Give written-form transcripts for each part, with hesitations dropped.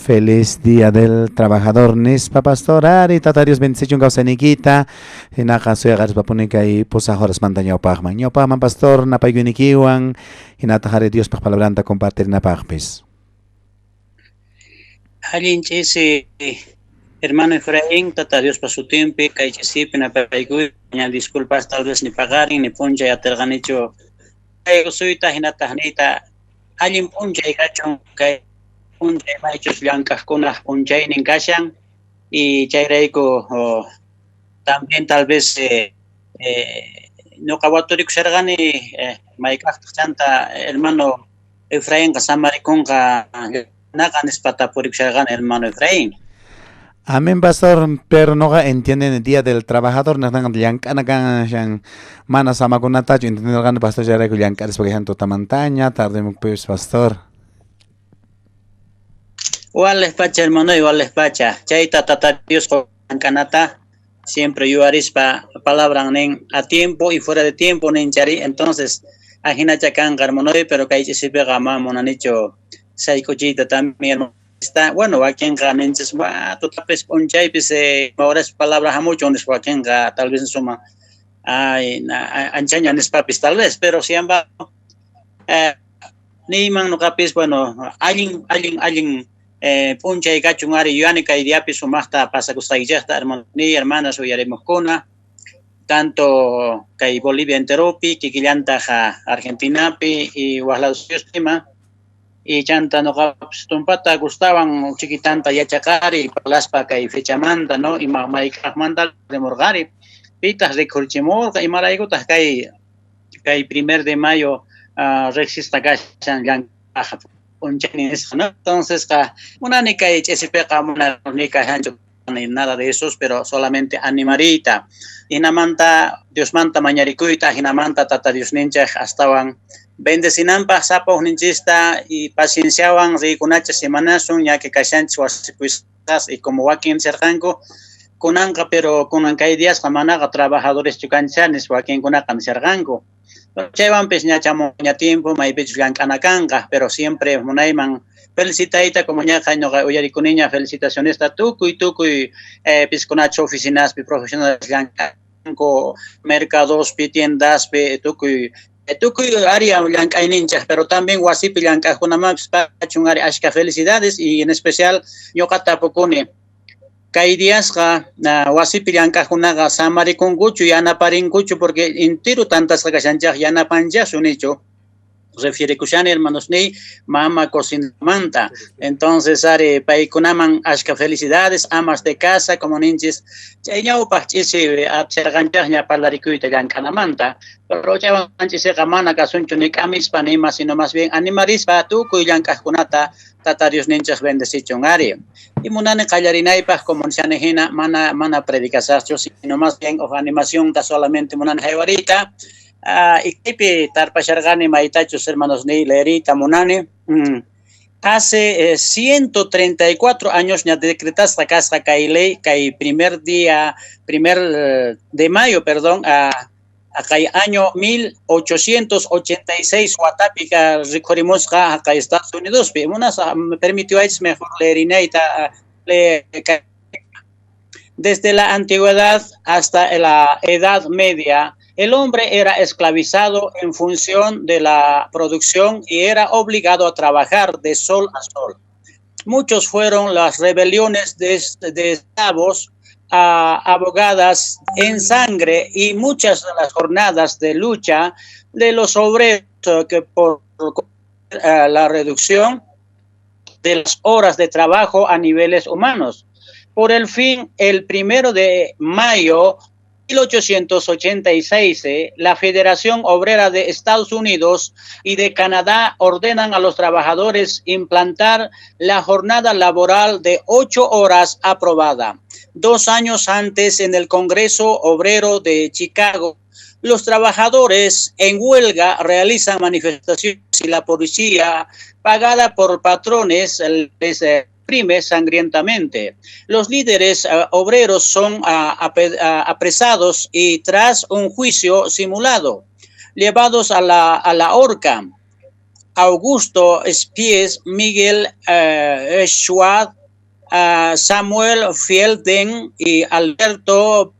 Feliz Día del Trabajador nispa, pastor. Ari, Tata Dios bendicichun kawsayniykita. Hinaqa suyaqarispapuni kay 8 horasmanta ñawpaqman. Ñawpaqman, pastor, napaykuynikiwan, hinataq ari Diospaq palabranta compartirinapaqpis. Allin ch'isi, hermano Efraín, Tata Diospa sutinpi kay ch'isipi napaykuy, ña disculpas tal vez ni paqarin ni p'unchay atirqanichu kay usuyta hinataq niyta allin p'unchay kachun, kay p'unchay maychus llank'aqkunaq p'unchaynin kashan y chayrayku también tal vez ñuqa waturikusharqani mayk'aqtaq chanta hermano Efrainqa samarikunqa naqa nispa tapurikusharqani, hermano Efraín. Amén, pastor, pero noqa entienden Día del Trabajador nisqanqa llank'ana kashan, mana samakunatachu entenderqani, pastor, chayrayku llank'arispa kashan tutamantaña, tardemukpipis, pastor. Wales pacha, hermano, wales pacha. Chayta Tata Dios llank'anata siempre yuyarispa palabran nin a tiempo y fuera de tiempo nin chari. Entonces, ajinacha kanqa, hermano, pero kay ch'isipiqa ma munanichu sayk'uchiyta también, hermano. Está, bueno, wakinqa ninchis, tutapis p'unchaypis horas palabra hamuchun nispa wakinqa tal vez suma ay anchaña nispapis tal vez, pero sin embargo niyman noqapis, bueno, allin allin allin p'unchay kachun ari, yuyani kay diapi sumaqta pasakusqaykichejta, hermano ni hermanas uyarimuqkuna, tanto kay Bolivia enteropi, kikillantaj Argentinapi y waj lados ima. Y chanta noqapis tumpata gustawan chiquitanta yachaqari parlaspa kay fechamanta, no, ima mayk'aqmanta rimurqari, pitaq rikhurichimurqa, imaraykutaq kay 1 de mayo riqsisqa kashan llank'aq p'unchaynin nisqa, no? Entonces qa munani kay ch'isipiqa mana ni kashanchu ni nada de esos, pero solamente animariyta, hinamanta Diosmanta mañarikuyta, hinamanta Tata Diosninchej astawan bendecinanpaq sapa ujninchista y pacienciawan riykunacha semanasun ya que kashanchis wasipuyasqas y como wakin nisharqanku kunanqa, pero kunan kay diasqa manaqa trabajadores kanchis nispa wakinkunaqa nisharqanku. Chaywanpis ña chamuña tiempo maypichus llank'ana kanqa, pero siempre munayman felicitayta como ñaqa ñuqa uyarikuniña felicitacionesta tukuy tukuy piskunachu oficinaspi profesionales llank'anku, mercadospi, tiendaspi, tukuy tukuy área llank'ayninchej, pero también wasipi llank'aqkunamanpis pachun ari ashka felicidades. Y en especial ñuqa tapukuni, kay diasqa wasipi llank'aqkunaqa samarikunkuchu, yanaparinkuchu? Porque entero tantasqa kashanchej, yanapanchasu nichu? Refiere hermanos ni mama cocinamanta. Entonces ari paykunaman ashka felicidades, amas de casa como ninchis. Chay ñawpaq ch'isi apsarqanchaqña parlarikuyta llank'anamanta, pero chaywan ch'isiqa mana kasunchu ni k'amispa ni ima, sino más bien animarispa tukuy llank'aqkunata Tata Diosninchej bendecichun ari. Y munani qallarinaypaq, como nishani hina, mana mana predicasaqchu, sino más bien of animacionta solamente munani haywariyta. Y kaypi tarpasharqani maytachus, hermanos ni, leeriyta munani. Hace 134 años ña decretasqa kasqa kay ley, kay primer día, 1 de mayo, perdón, a kay año 1886 watapi rikhurimusqa kay Estados Unidospi. Munasqa me permitiwaychis mejor leerinayta. Desde la antigüedad hasta la Edad Media, el hombre era esclavizado en función de la producción y era obligado a trabajar de sol a sol. Muchos fueron las rebeliones de esclavos abogadas en sangre y muchas de las jornadas de lucha de los obreros que por la reducción de las horas de trabajo a niveles humanos. Por el fin, el 1 de mayo 1886, la Federación Obrera de Estados Unidos y de Canadá ordenan a los trabajadores implantar la jornada laboral de 8 horas aprobada 2 años antes en el Congreso Obrero de Chicago. Los trabajadores en huelga realizan manifestaciones y la policía, pagada por patrones, les reprime sangrientamente. Los líderes obreros son apresados y tras un juicio simulado, llevados a la horca. Augusto Spies, Miguel Schwab, Samuel Fielden y Alberto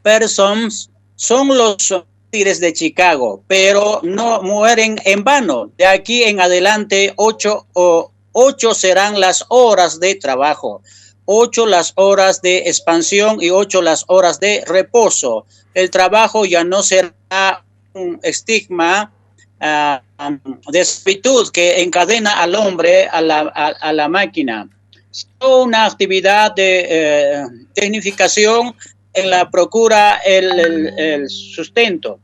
Persons son los mártires de Chicago, pero no mueren en vano. De aquí en adelante, 8 serán las horas de trabajo, 8 las horas de expansión y 8 las horas de reposo. El trabajo ya no será un estigma de esclavitud que encadena al hombre a la máquina. Una actividad de tecnificación en la procura el sustento.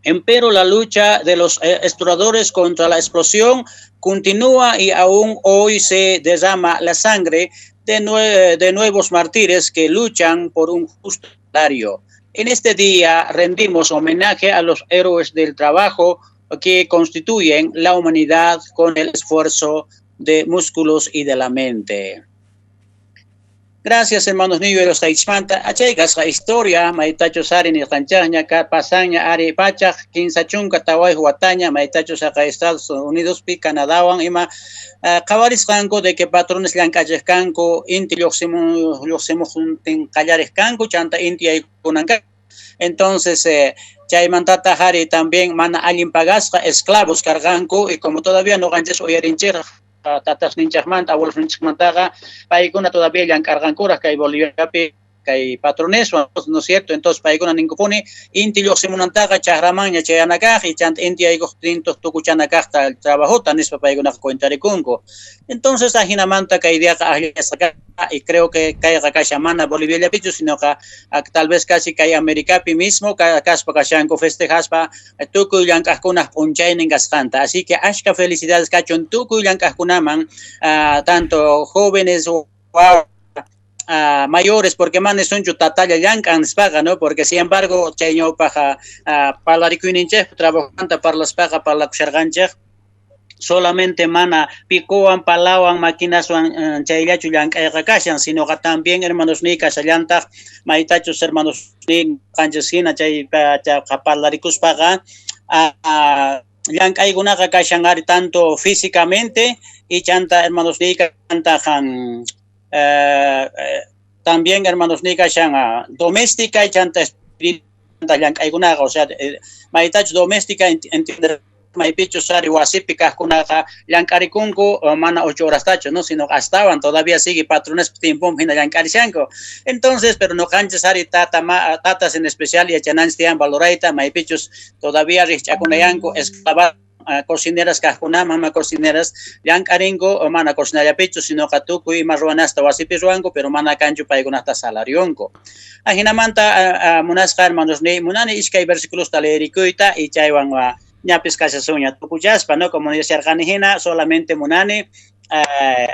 Empero la lucha de los exploradores contra la explosión continúa y aún hoy se derrama la sangre de nuevos mártires que luchan por un justo salario. En este día rendimos homenaje a los héroes del trabajo que constituyen la humanidad con el esfuerzo de músculos y de la mente. Gracias, hermanos niños taychmanta. Achaygasqa historia, maytacho sari nirqanchaqña, pasaña ari pachaq, 34 wataña, maytacho saqa Estados Unidos pi, Canadawan ima, qhawarisqanku de que patrones llank'achiqkanku, inti lluqsimuqtin qallariqkanku, chanta inti yaykunanka. Entonces, chaymantataq ari también mana allin pagasqa esclavos karqanku, y como todavía noqanchis uyarinchiraq tatasninchaqmanta, abuelosninchaqmantaqa, paykuna todavía llank'arqankuraq kay Boliviapi kay patroneswan, ¿no es cierto? Entonces paykuna ninkupuni inti lluqsimunantaqa chaqramanña chayanakaq y chanta inti yaykuqtintuq tukuchanakaqta el trabajota nispa paykunaqa cuentarikunku. Entonces ajinamanta kay diaqa akllasqa kasqa y creo que kayqa kashan mana Boliviallapichu, sino que tal vez casi kay Americapi mismo kaspa kashanku festejaspa tukuy llank'aqkunaq p'unchaynin kasqanta. Así que ashka felicidades kachun tukuy llank'aqkunaman, tanto jóvenes o mayores, porque manes sonchu tatalla llank'an nispaqa, ¿no? Porque sin embargo chay ñawpaqa parlarikuyninchej trabajanta parlaspaqa parlakusharqanchej solamente mana picowan, palawan, maquinaswan chayllachu llank'ayqa kashan, sino que también hermanos ni kashallantaq maytachus hermanos ni qanchis hina chay parlarikuspaqa llank'aykunaqa kashan ari tanto físicamente y chanta hermanos ni kantajan también hermanos ni kashan doméstica y chanta espiritual llank'aykunaqa, o sea, maytachus doméstica entender maypichu sari wasipi kaqkunaqa llank'arikunku mana 8 horastachu, no, sino astawan todavía sigue patrones tiempom hina llank'arishanku. Entonces, pero no qanchis ari tatas en especial yachananchis tiyan valorayta maypichus todavía rijch'akunayanku esclava cocineras kaqkuna, mama cocineras llank'arinku mana cocinallapichu, sino que tukuy ima ruwanasta wasipi ruwanku, pero mana kanchu paykunata salarionku. Ajinamanta munasqa hermanos ni munani iskay versículosta leerikuyta y chaywan ñapis kashasunña tukuchaspa, ¿no? Como decía hina, solamente munani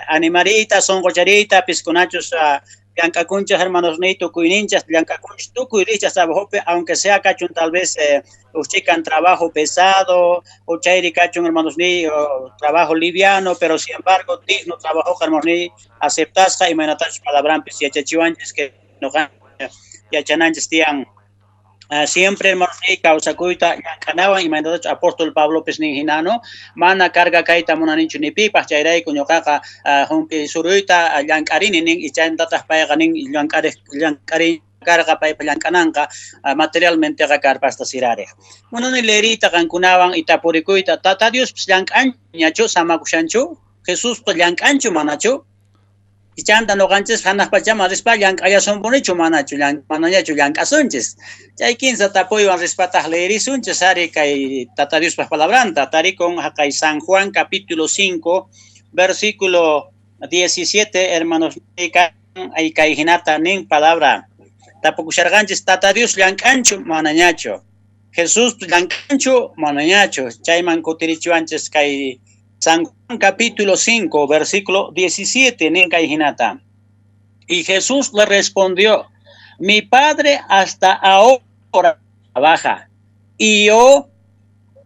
animarita, sonqocharita, piskunachus llank'akunchas hermanos ni tukuyninchas llank'akunchas tukuy richas trabajopi, aunque sea kachun tal vez uchikan trabajo pesado o chayri kachun hermanos ni o trabajo liviano, pero sin embargo digno trabajo hermanos ni aceptasqa imaynatachus palabranpis yachachiwanchis que no yachananchis tiyan siempre hermanos ni kawsakuyta llank'anawan imaynatachus apóstol Pablo pis nin hina, ¿no? Mana carga kayta munanichu ni pipaq chayrayku ñuqaqa humpi suruyta llank'arini nin y chaymantataq payqa nin llank'ari karqa paypa llank'ananqa materialmenteqa karpasta sirariq. Munani leeriyta qankunawan y tapurikuyta Tata Diospis llank'anñachu samakushanchu, Jesuspa llank'anchu manachu? Y chanta noqanchis hanaq pachaman rispa llank'allasunpunichu manachu manañachu llank'asunchis. Chay 15 tapuywan rispataq leerisunchis ari kay Tata Diospaq palabranta tarikun haqay San Juan capítulo 5 versículo 17 hermanos ay kay hinata nin palabra. Tapukusharqanchis Tata Dios llank'anchu manañachu, Jesús llank'anchu manañachu. Chayman kutirichiwanchis kay San Juan capítulo 5, versículo 17, nin kay hinata. Y Jesús le respondió: mi Padre hasta ahora trabaja y yo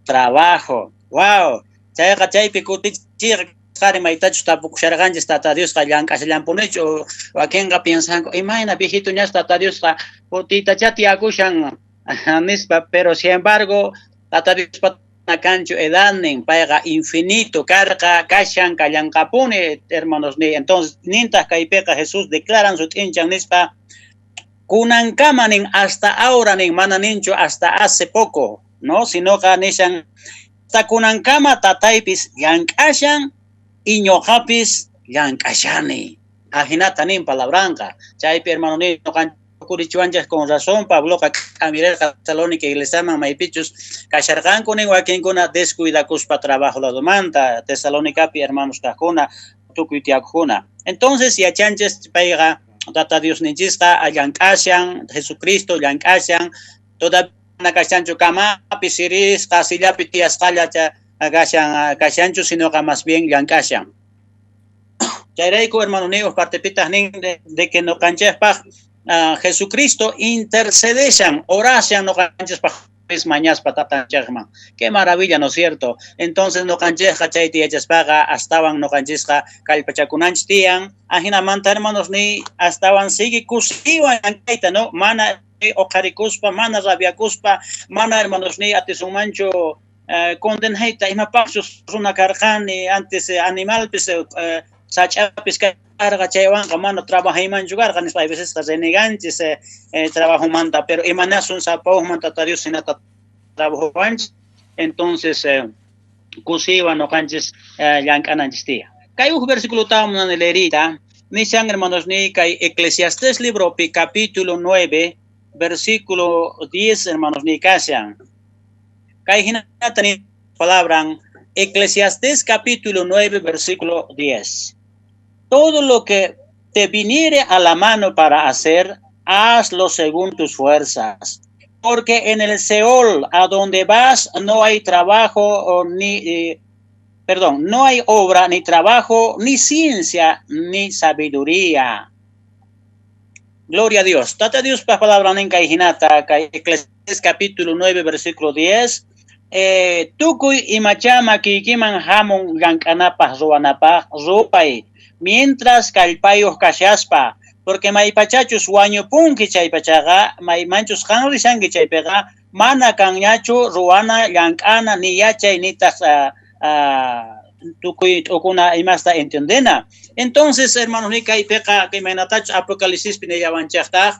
trabajo. Wow, chayqa chaypi kutichiq qhari maytachus tapukusharqanchis Tata Diosqa llank'ashallanpunichu, wakinqa piensanku imayna viejito ñas Tata Diosqa putitachá tiyakushan nispa, pero sin embargo Tata Diospa Kanchu edadnin, payqa infinito karqa, kashan, kallanqapuni, hermanos ni. Entonces, nintaq kaypiqa Jesús declaran sut'inchan nispa, kunankama nin, hasta ahora nin, mana ninchu hasta hace poco, no, sinoqa nishan, hasta kunankama tataypis llank'ashan y ñuqapis llank'ashani. Ajinata nin palabranqa. Chaypi, hermano ni, kurichuanchej con razón Pabloqa k'amirerqa Tesalónica iglesiaman maypichus kasharqanku nin wakinkuna descuidakuspa trabajo ladomanta Tesalonicapi hermanos kajkuna tukuy tiyakujuna. Entonces yachanchis payqa Tata Diosninchisqa llank'ashan, Jesucristo llank'ashan, todavía mana kashanchu kamapi sirisqa sillapi tiyasqalla kashan kashanchu, sinoqa más bien llank'ashan. Chayrayku, hermano niuj partepitaq nin de que noqanchejpaj Jesucristo intercedeshan, orashan noqanchejpaj mañaspa tatanchejman. Qué maravilla, ¿no es cierto? Entonces noqanchejqa chayta yachaspaqa astawan noqanchisqa kallpachakunanchis tiyan. Ajinamanta, hermanos ni, astawan sigue kusiwan llank'ayta, ¿no? Mana uqharikuspa, mana rabiakuspa, mana, hermanos ni, atisunmanchu condenayta imapaqchus runa karqani antes, animalpis sach'apis karqa chaywanqa mana trabajaymanchu karqa nispa a veces reneganchis trabajomanta, pero imanasun sapa ujman Tata Dios hinata trabajowanchis. Entonces kusiwan noqanchis llank'ananchis tiyan. Kay uj versículo munani leerita nishan, hermanos ni, kay Eclesiastés libropi capítulo 9 versículo 10, hermanos ni, kashan. Kay hinata ni palabran Eclesiastés capítulo 9 versículo 10: "Todo lo que te viniere a la mano para hacer, hazlo según tus fuerzas, porque en el Seol, a donde vas, no hay trabajo ni, perdón, no hay obra, ni trabajo, ni ciencia, ni sabiduría". Gloria a Dios. Tata Dios pa palabra nin kay hinata, kay Eclesiastés capítulo 9 versículo 10. Tukuy imachá makiykiman hamun llank'anapaj ruwanapaj, ruway mientras kallpayuq kashaspa, porque maypachachus wañupunki chaypachaqa maymanchus qan rishanki chaypiqa mana kanñachu ruwana, llank'ana, ni yachay, nitaq tukuy t'ukuna imasta entendena. Entonces, hermanos ni, kaypiqa imaynatachus Apocalipsispi nillawanchejtaj,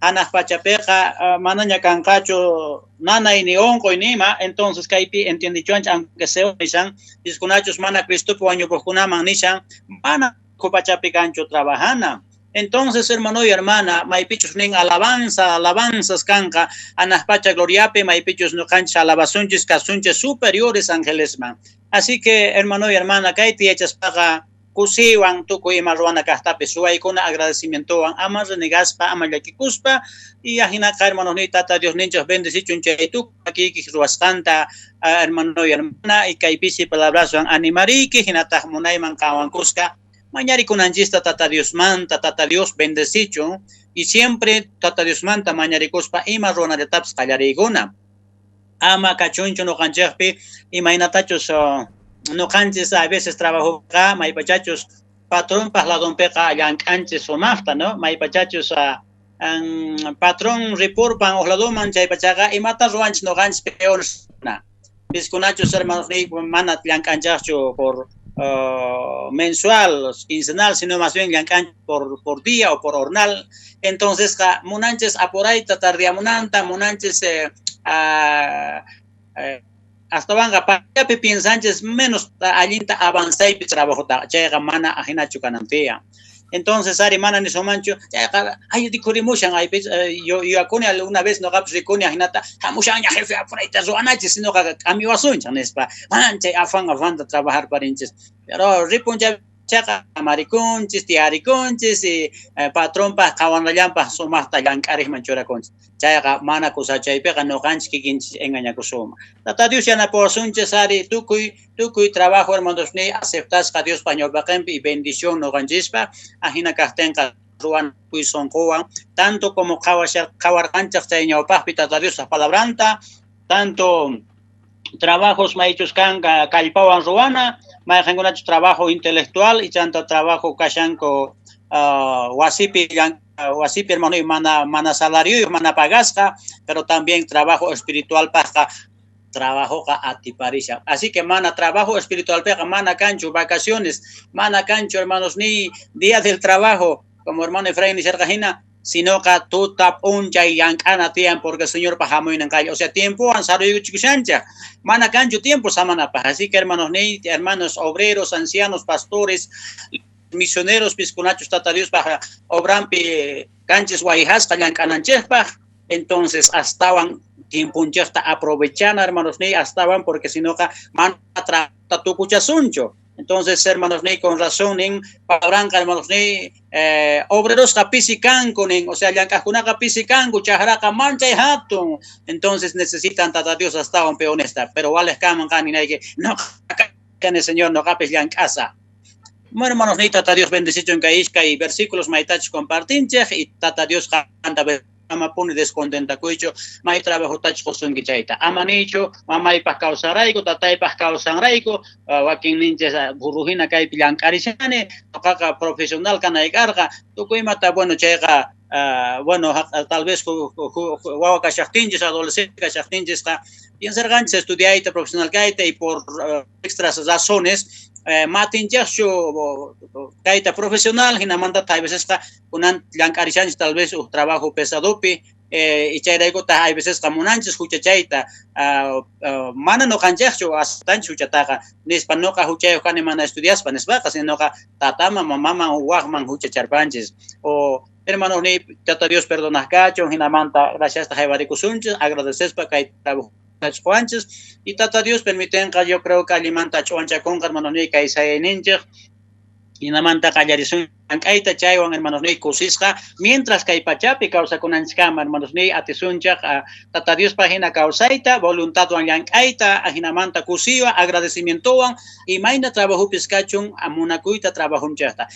hanaq pachapiqa manaña kanqachu nanay ni unquy ni ima. Entonces kaypi entiendichuanchik, aunque sea nishan piskunachus mana Cristopi wañupuqkunaman nishan mana pachapi kanchu trabajana. Entonces, hermano y hermana, maypichus nin alabanza, alabanzas kanqa hanaq pacha gloriapi, maypichus ñuqanchis alabasunchis, kasunchis superiores angelesman. Así que, hermano y hermana, kayta yachaspaqa kusiwan tukuy ima ruwana kaqtapis ruwaykuna agradecimientowan, ama renegaspa, ama llakikuspa. Y ajinaqa, hermanos ni, Tata Dios ninchik bendecichun chay tukuy makiykik ruwasqanta, hermano y hermana. Y kay pisi palabraswan animariyki, hinataq munayman qanwan kuska mañarikunanchista Tata Diosmanta. Tata Dios bendecichun y siempre Tata Diosmanta mañarikuspa ima ruwanallatapis qallariykuna. Ama kachunchu ñuqanchikpi imaynatachus ñuqanchis a veces trabajoqa maypachachus patronpaq ladonpiqa llank'anchis sumaqta, no? Maypachachus patrón ripurpan uq ladoman chaypachaqa imata ruwanchis ñuqanchis peor piskunachus, hermanos ni, mana llank'anchaqchu por mensual, quincenal, sino más bien llank'anchis por día o por hornal. Entonces munanchis apurayta tardiamunanta, munanchis astawanqa payapi piensanchis menos allinta avanzaypi trabajota. Chayqa mana ajinachu kanan tiyan. Entonces ari mana nisunmanchu chayqa ay rikurimushan aypis yuyakuni alguna vez noqapis rikuni ajinata hamushanña jefe apurayta ruwanachis sinoqa k'amiwasunchik nispa manchay afán afanta trabajar parinchis, pero ripun chaqa amarikunchis, tiyarikunchis y patronpaq qhawanallanpaq sumaqta llank'ariqman churakunchis. Chayqa mana kusachaypiqa ñuqanchik kikinchis engañakusunman. Tata Dios yanapawasunchis ari tukuy tukuy trabajo, hermanos ni, aceptasqa Diospaq ñawpaqinpi y bendición ñuqanchispa. Ajina kaqtinqa ruwanakuy sunquwan, tanto como qhawarqanchik chay ñawpaqpi Tata Diospaq palabranta, tanto trabajos maychus kanqa kallpawan ruwana, mayqinkunachus trabajo intelectual y chanta trabajo kashanku wasipi wasipi, hermano, mana mana salarioyuq, mana pagasqa, pero también trabajo espiritual paqqa. Trabajoqa atiparishan. Así que mana trabajo espiritualpiqa mana kanchu vacaciones, mana kanchu, hermanos, ni día del trabajo, como hermano Efraín nisharqa hina, sinoqa tuta p'unchay llank'ana tiyan porque Señorpa hamuynin qaylla. O sea, tiempowan saruykuchikushanchej. Mana kanchu tiempo samanapaj. Así que hermanos, ni hermanos obreros, ancianos, pastores, misioneros, piskunachus Tata Diospaj obrampi kanchis wayjasqa llank'ananchejpaj. Entonces, astawan tiemponchejta aprovechana, hermanos, ni astawan, porque sinoqa mana trata tukuchasunchu. Entonces, hermanos, ni con razón, nin palabranqa, hermanos, ni obrerosqa pisi kanku, nin, o sea, llank'ajkunaqa pisi kanku, chajraqa manchay hatun. Entonces, necesitan Tata Dios astawan peonesta. Pero wales kaman qan ninayki, no, kani Señor, noqapis llank'asa. Bueno, hermanos, ni Tata Dios bendecichun kay iskay versículos maytachus compartinchej y Tata Dios qanta ama puni descontentakuychu may trabajotachus qosunki chayta. Ama nichu mamaypaj kawsarayku, tataypaj kawsanrayku, wakin ninchis burrujina kaypi llank'arishani, noqaqa profesional kanay karqa, tukuy imata, bueno, chayqa, bueno, tal vez wawa kashaqtinchis, adolescente kashaqtinchisqa, piensarqanchis estudiayta, profesional kayta, y por extras razones, matinchejchu kayta profesional, hinamanta hay vecesqa kunan llank'arishanchis tal vez uj trabajo pesadopi, y chayraykutaq hay vecesqa munanchis huchachayta, mana noqanchejchu astanchis huchataqa, nispa noqa huchayuq kani mana estudiaspa nispaqa, sinoqa tataman, mamaman, wajman huchacharpanchis. O hermanos, ni Tata Dios perdonaj kachun, hinamanta graciasta haywarikusunchis, agradecespa kay trabajo Juanchis, y Tata Dios permitenqa, yo creo que allimanta ch'uwanchakunqa, hermanos, ni kay sayayninchej, hinamanta qallarisun llank'ayta chaywan, hermanos, ni kusisqa, mientras kay pachapi kawsakunanchikkama, hermanos, ni atisunchej, Tata Diospaj hina kawsayta, voluntadwan llank'ayta, hinamanta kusiwan, agradecimientowan, imayna trabajupis kachun, munakuyta trabajunchejta.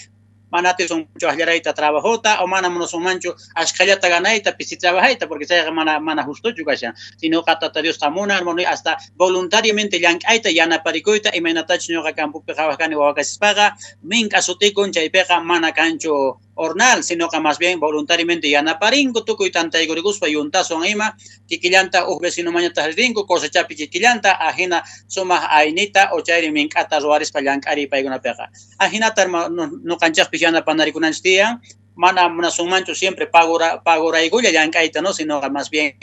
Mana atisunchu ajllarayta trabajota, o mana munasunmanchu ashkhallata ganayta, pisi trabajayta, porque chayqa mana justochu kashan. Sino qa Tata Diosqa munan, hermano, hasta voluntariamente llank'ayta, yanaparikuyta, imaynatachus ñuqa campopi qhawaj kani wawa kasispaqa, mink'a sutikun, chaypiqa mana kanchu ornal, sino qa más bien voluntariamente yanaparinku, tukuy tantaykuricuspa yuntaswan ima, kikillanta uj vecino mañataq rinku, cosechapi kikillanta, ajina sumaq aynita o chayri mink'ata ruwarispa llank'ariy paykunapiqa. Ajinata, hermano, noqanchejpis yanapanarikunanchis tiyan, mana munasunmanchu siempre pagoraykulla llank'ayta, ¿no? Sino más bien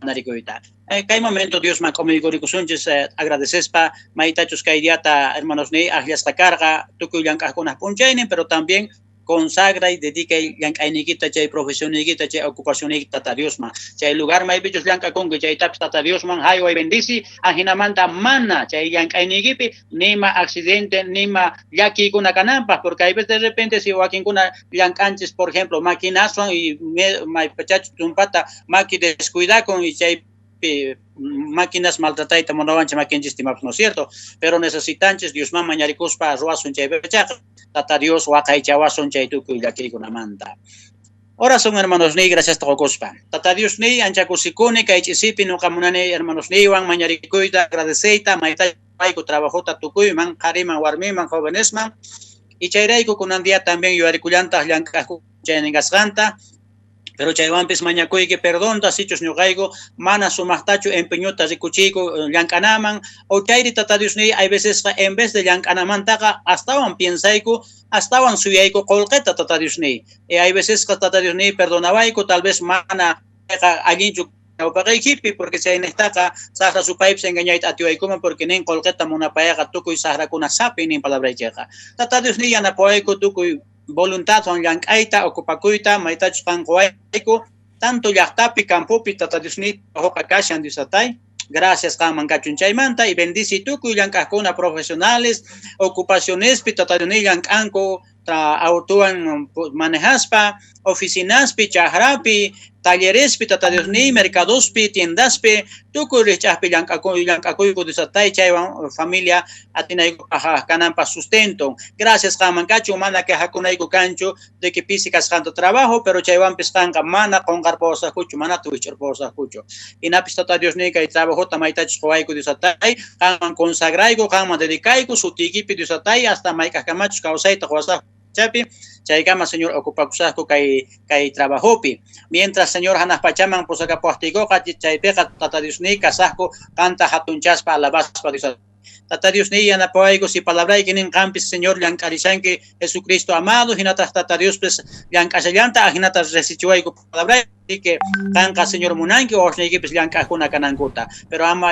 yanarikuyta. Kay momento Diosman k'umuykurikusunchis, agradecespa, maytachus kay diata, hermanos, ni ajllasqa karqa, tukuy llank'ajkunaj p'unchaynin, pero también consagra y dedica llank'ayniykita chay profesioniykita chay ocupacioniykita Tata Diosman. Chay lugar maypichus llank'akunki chaytapis Tata Diosman hayway bendici, ajinamanta mana chay llank'ayniykipi nima accidente nima llakiykuna kananpaj, porque hay veces de repente si wakinkuna llank'anchis, por ejemplo, maquinaswan y maypachachu tumpata maki descuidakun y chay máquinas maltratayta munawanchik makinchis timapas, ¿no es cierto? Pero necesitanchis Diosman mañarikuspa ruwasun chay pachaqa, Tata Dios waqaychawasun chay tukuy llakiykunamanta. Oración, hermanos ni, gracias tokuspa. Tata Dios ni, ancha kusikuni, kay ch'isipi nuqa munani, hermanos niwan, mañarikuyta, agradeceyta, maytayku trabajota tukuyman, qhariman, warmiman, jovenesman. Y chayrayku kunan día también yuyarikullantaq llank'ajku chayningasqanta. Pero chaywanpis mañakuyki perdonta, sichus ñuqayku mana sumaqtachu empeñuta rikuchiyku llank'anaman, o chayri Tata Dios ni, hay veces en vez de llank'anamantaqa astawan piensayku, astawan suyayku qullqita Tata Dios ni. Y hay veces Tata Dios ni perdonawayku, tal vez mana allinchu ñawpaqaykipi, porque chaynejtaqa saqra supaypis engañayta atiwaykuman, porque nin qullqita munapayaqa tukuy saqrakuna sapi nin palabraychayqa. Tata Dios ni yanapawayku tukuy voluntadwan llank'ayta, ocupakuyta, maytachus qanquwayku, tanto llaqtapi, campopi, Tata Dios ni hoqa kashan Dios atay. Gracias qanman kachun chaymanta y bendici tukuy llank'ajkuna profesionales, ocupacionespi, Tata Dios ni llank'anku, autowan manejaspa, oficinaspi, chajrapi, tallerespi, Tata Dios ni, mercadospi, tiendaspi, tukuy rich'ajpi llank'akuyku Dios atay, chaywan familia atinayku kananpa sustento. Gracias qanman kachun, mana quejakunayku kanchu de que pisi kasqanto trabajo, pero chaywanpis qanqa mana qonqarpawasaqkuchu, mana tuwich'urpawasaqkuchu. Hinapis Tata Dios ni kay trabajota maytachus quwayku Dios atay, qanman consagrayku, qanman dedicayku, sutiykipi Dios atay, hasta mayk'ajkamachus kawsayta quwasaqku. Pachapi, chaykama Señor ocupakusaqku kay trabajopi. Mientras Señor hanaq pachaman pusakapuwaqtiykuqa, chaypiqa Tata Diosniy kasaqku qanta hatunchaspa alabaspa Dios. Tata Diosniy yanapawayku si palabrayki nin qampis Señor llank'arishanki Jesucristo amado hinataq Tata Diospis llank'ashallanta ajinata resichiwayku palabrayki qanqa Señor munanki wawasniykipis llank'ajkuna kanankuta. Pero ama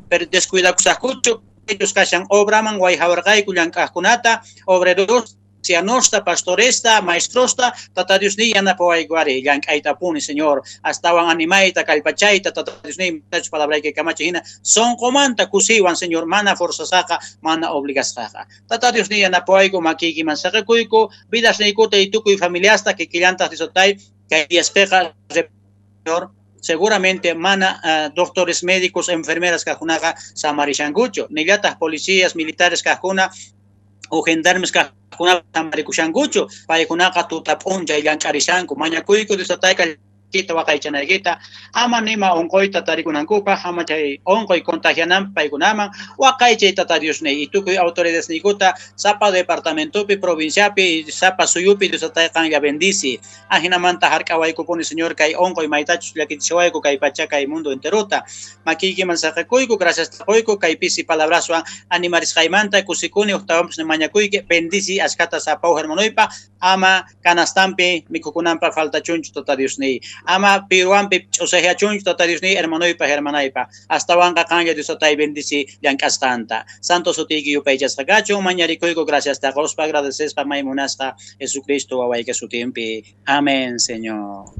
pero descuidakusaqkuchu ellos kashan obraman wayjawarqayku llank'ajkunata obreros ancianosta, pastoresta, maestrosta, Tata Diosniy yanapawayku ari llank'aytapuni Señor, astawan animayta, kallpachayta, Tata Diosniy palabrayki kamachi hina sonqomanta kusiywan Señor, mana forzasaqa, mana obligasqaqa. Tata Diosniy yanapawayku makiykiman saqikuyku, vidasniykuta y tukuy familiasta kikillantaq Diosatay kay diaspeqa Señor, seguramente mana doctores, médicos, enfermeras kajkunaqa samarishankuchu, nillataq policías, militares kajkuna o gendarmes kajkuna samarikushankuchu, paykunaqa tuta p'unchay llank'arishanku, mañakuyku Diosatayqa kita waqaychanaykita, ama nima onqoyta tarikunankupaq, ama chay onqoy contagiananpaq paykunaman, waqaychay Tata Diosniy y tukuy autoridadesniykuta sapa departamentopi, provinciapi, sapa suyupi Diosatay qanlla bendici. Ajinamanta hark'awaykupuni Señor kay onqoy maytachus llakichishawayku kay pacha kay mundo enterota. Makiykiman saqikuyku, gracias taquyku kay pisi palabraswan animarisqaymanta kusikuni uqtawanpis mañakuyki bendici ashkata sapaw hermanoypa ama canastampi mikhukunanpaq faltachunchu Tata Diosniy, ama piruanpi ch'usajyachunchu Tata Diosniy hermanoypa hermanaypa, astawanqa qanlla Diosatay bendici llank'asqanta. Santo sutiyki yupaychasqa kachun, mañarikuyku gracias taquspa agradecespa may munasqa Jesucristo wawayki sutinpi. Amén, Señor.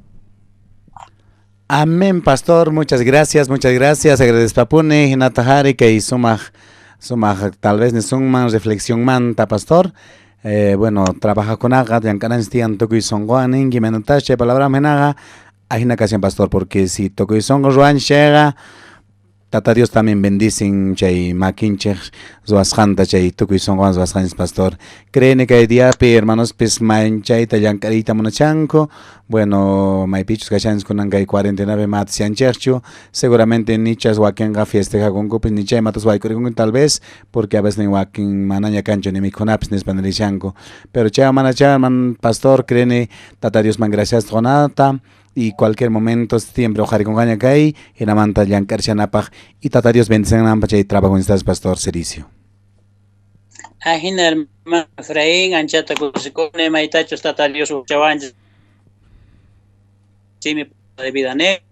Amén, pastor. Muchas gracias, muchas gracias. Agradezpapuni, hinata kay sumaq sumaq tal vez nisunman reflexión manta, pastor. Bueno, trabajakunaqa llank'ananchis tiyan tukuy sonqowan ninki imaynatash chay palabra hinaqa ajina kashan pastor, porque si tukuy sonqo ruwanchis chayqa Tata Dios también bendicen chay makinchej ruwasqanta chay tukuy sonqowan ruwasqanchis pastor. Creeni kay diapi hermanospis manchayta llank'ariyta munachanku. Bueno, maypichus kashanchis kunan kay cuarentenapi matisyanchejchu, seguramente nichas wakinqa festejakunkupis ni chay matas wayk'urikunku tal vez, porque a veces nin wakin manaña kanchu ni mikhunapis nispa nirishanku. Pero chay mana chay man pastor creeni Tata Diosman gracias qonata y cualquier momento siempre uqharikunqaña kay hinamanta llank'arishanapaq y Tata Dios bendicionanpaq chay trabajo necesitas pastor Cericio. Ajina hermano Efraín, anchata kusikuni maytachus Tata Dios uchawanchis chimi de vida ne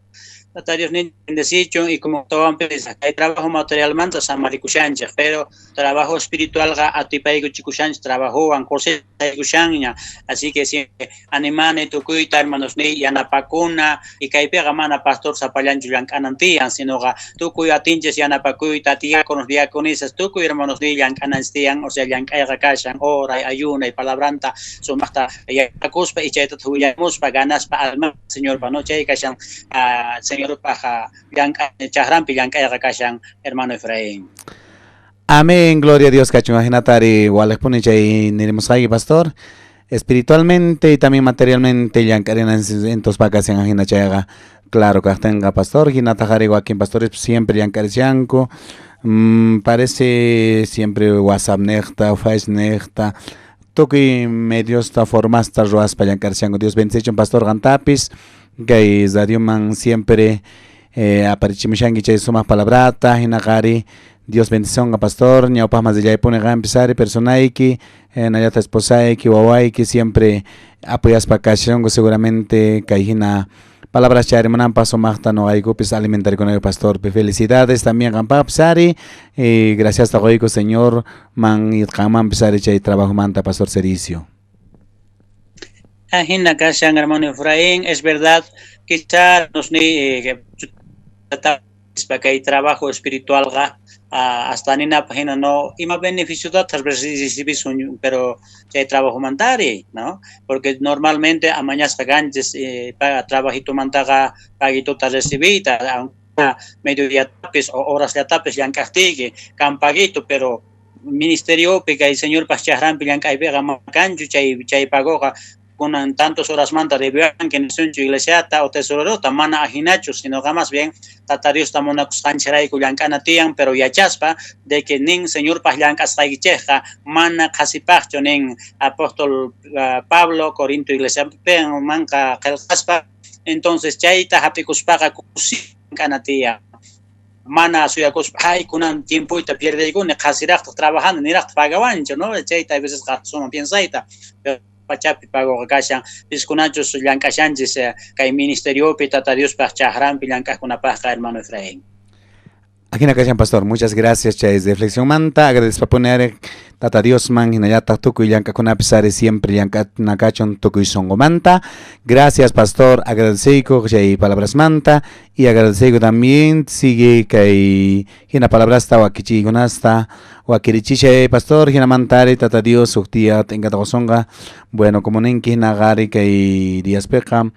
Tata Dios ni bendecichun y como towanpis kay trabajo materialmanta samarikushanchej, pero trabajo espiritualqa atipaykuchikushanchej trabajowan cosechaykushanña, así que siempre animani tukuyta hermanos ni yanapakuna y kaypiqa mana pastor sapallanchu llank'anan tiyan, sinoqa tukuy atinchis yanapakuyta, diáconos, diaconisas, tukuy hermanos ni llank'ananchis tiyan, o sea llank'ayqa kashan, oray, ayunay, palabranta sumaqta yachakuspa y chayta willamuspa ganaspa alma Señorpa, no chay kashan Señorpaj llank'ay chajranpi llank'ayqa kashan hermano Efraín. Amén, gloria a Dios kachun ajinatari walejpuni chay nirimusqayki pastor. Espiritualmente y también materialmente llank'arinanchis en tus vacaciones ajina chayqa claro kaqtinqa pastor hinataq ari wakin pastores siempre llank'arishanku. Parece siempre WhatsApp niqta, Face niqta, tukuy mediosta formasta ruwaspa llank'arishanku. Dios bendicichun pastor qantapis kay radioman siempre aparichimushanki chay sumaq palabrata hinaqa ari Dios bendicionqa pastor ñawpaqman rillaypuni qampis ari personayki nallata esposayki wawayki siempre apoyaspa kashunku seguramente kay hina palabras chayarimunanpaq sumaqta noqaykupis alimentarikunayku pastorpi. Felicidades también qampaqpis ari y gracias taquyku Señor man y qanmanpis ari chay trabajomanta pastor Cericio. Ajina kashan hermano Efraín, es verdad, quizá nos ni kay trabajo espiritualqa hasta ninapaq hina no ima beneficiota recibisun pero chay trabajo mantari, ¿no? Porque normalmente amañasqa kanchis trabajitomantaqa paguitota recibiyta, aunque mediodía tapis o horas tapis llank'aqtiyki kan paguito, pero ministeriopi kay Señorpaq chajranpi llank'aypiqa mana kanchu chay pagoqa. Kunan tantos horasmanta debianki nisunchu iglesiata o tesorerota, mana ajinachu, sino más bien Tata Diosta munakusqanchikrayku llank'ana tiyan, pero yachaspa de que nin Señorpaq llank'asqaykichikqa mana qhasipaqchu nin apóstol Pablo Corinto iglesiamanqa qillqaspa. Entonces chayta hap'ikuspaqa kusi llank'ana tiyan. Mana suyakuspa, ay, kunan tiempoyta pierdeykuni, qhasiraqtaq trabajando, niraqtaq pagawanchu, ¿no? Chayta a veces qhasuman piensayta. Pero pachapi pagoqa kashan, piskunachus llank'ashanchis kay ministeriopi Tata Diospaq chajranpi llank'aqkunapaqqa, hermano Efraín. Ajina kashan, pastor, muchas gracias chay reflexión manta, agradecespapuni ari Tata Diosman, hinallataq tukuy llank'akunapis ari siempre llank'anakachun tukuy sonqomanta. Gracias, pastor, agradeceyku chay palabrasmanta y agradeceyku también sigue kay hina palabrasta wakichiykunasta wakirichishay, pastor, hinamanta ari Tata Dios huk día t'inkata qusonqa. Bueno, como ninki hinaqa ari kay diaspiqa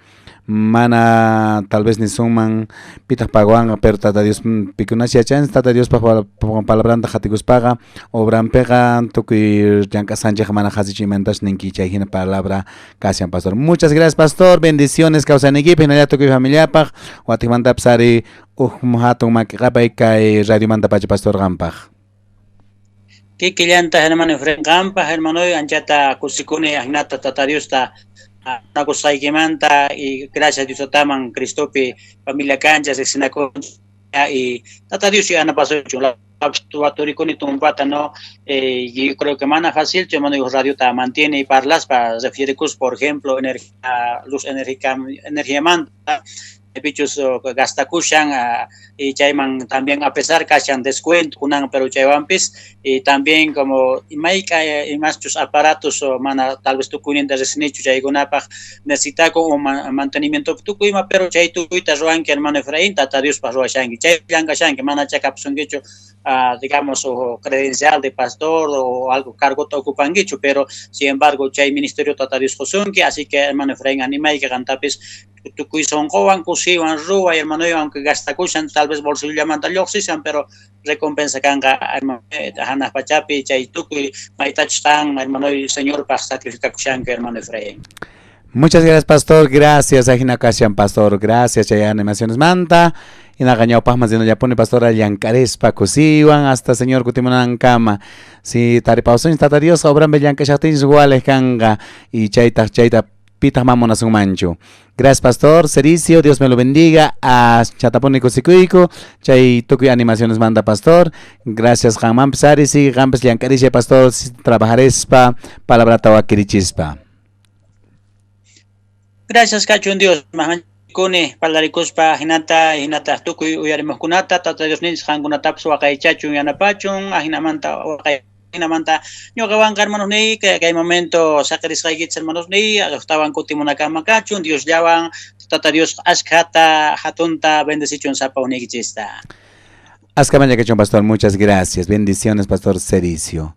mana tal vez nisunman pitaq paguanqa, pero Tata Dios pikunash yachanchis Tata Diospaq palabranta qhatikuspaqa obranpiqa tukuy llank'asqanchikqa mana qhasichu imantash ninki chay hina palabra kashan, pastor. Muchas gracias, pastor, bendiciones kawsayniykipaq hinallataq tukuy familiapaq. Watiqmantapis ari huk hatun makiqapay kay radiomanta pacha, pastor, qampaq. Kikillanta, hermano Efraín, qampaq, hermanoy, anchata kusikuni ajinata Tata Diosta munakusqaykimanta y gracias Dios Tataman Cristopi familia kanchis riqsinakunchis y Tata Dios yanapasuchun. Waturikuni tumpata, no, yo creo que mana facilchu, hermano, radiota mantiene y parlaspa refirikus, por ejemplo, energía, luz energía, energiamanta pichus gastakushan y chayman también a pesar kashan descuento kunan, pero chaywanpis y también como imayka imachus aparatos mana tal vez tukuyninta riqsinichu chaykunapaq necesitakun un mantenimiento tukuy ima, pero chay tukuyta ruwanki, hermano Efraín, Tata Diospaq ruwashanki, chay llank'ashanki, mana chakapusunkichu, digamos, o credencial de pastor o algo cargota ocupankichu, pero sin embargo chay ministerio Tata Dios qusunki. Así que, hermano Efraín, animayki qantapis tukuy sonqowan kusiywan ruway, hermano, aunque gastakushan tal vez bolsillamanta lluqsishan, pero recompensa kanqa, hermano, hanaq pachapi chay tukuy maytachus qan, hermano, Señorpaq sacrificakushanki, hermano Efraín. Muchas gracias, pastor. Gracias, ajina kashan, pastor. Gracias, chay animaciones manta. Hinaqa ñawpaqman rinallapuni, pastora, llank'arispa kusiywan hasta Señor kutimunankama. Si taripawsunchis Tata Dios obranpi llank'ashaqtinchis waliq kanqa y chaytaq chayta pitaq ma munasunmanchu. Gracias, pastor Cericio, Dios me lo bendiga. Chatapuni kusikuyku chay tukuy animaciones manta, pastor. Gracias qanmanpis ari, sigue qanpis llank'arishay, pastor, trabajarispa palabrata wakirichispa. Gracias kachun Dios, kuni parlarikuspa hinata hinata tukuy uyarimuqkunata Tata Dios ninchis qankunatapis waqaychachun yanapachun ajinamanta waqay jinamanta ñuqawanqa, hermanos niy, kay momento saqirisqaykichis, hermanos niy, tawan kutimunakama kachun Diosllawan. Tata Dios ashkhata hatunta bendecichun sapa uniykichista. Askamalla kachun, pastor, muchas gracias. Bendiciones, pastor Cericio.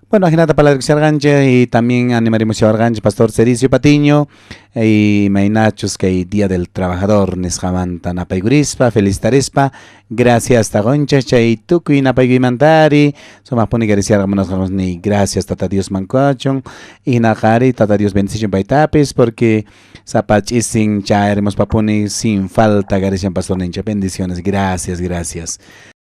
Bueno, ajinata parlarikusharqanchik y también animarimushawarqanchik pastor Cericio Patiño y imaynachus kay Día del Trabajador nisqamanta napaykurispa felicitarispa. Gracias taqunchik chay tukuy napaykuymantari sumaqpuni karisiarqa munasqanchis. Gracias Tata Dios mankachun y hinaqari Tata Dios bendicichun paytapis porque sapa ch'isin chayarimuspapuni sin falta karishan pastor ninchik. Bendiciones, gracias, gracias.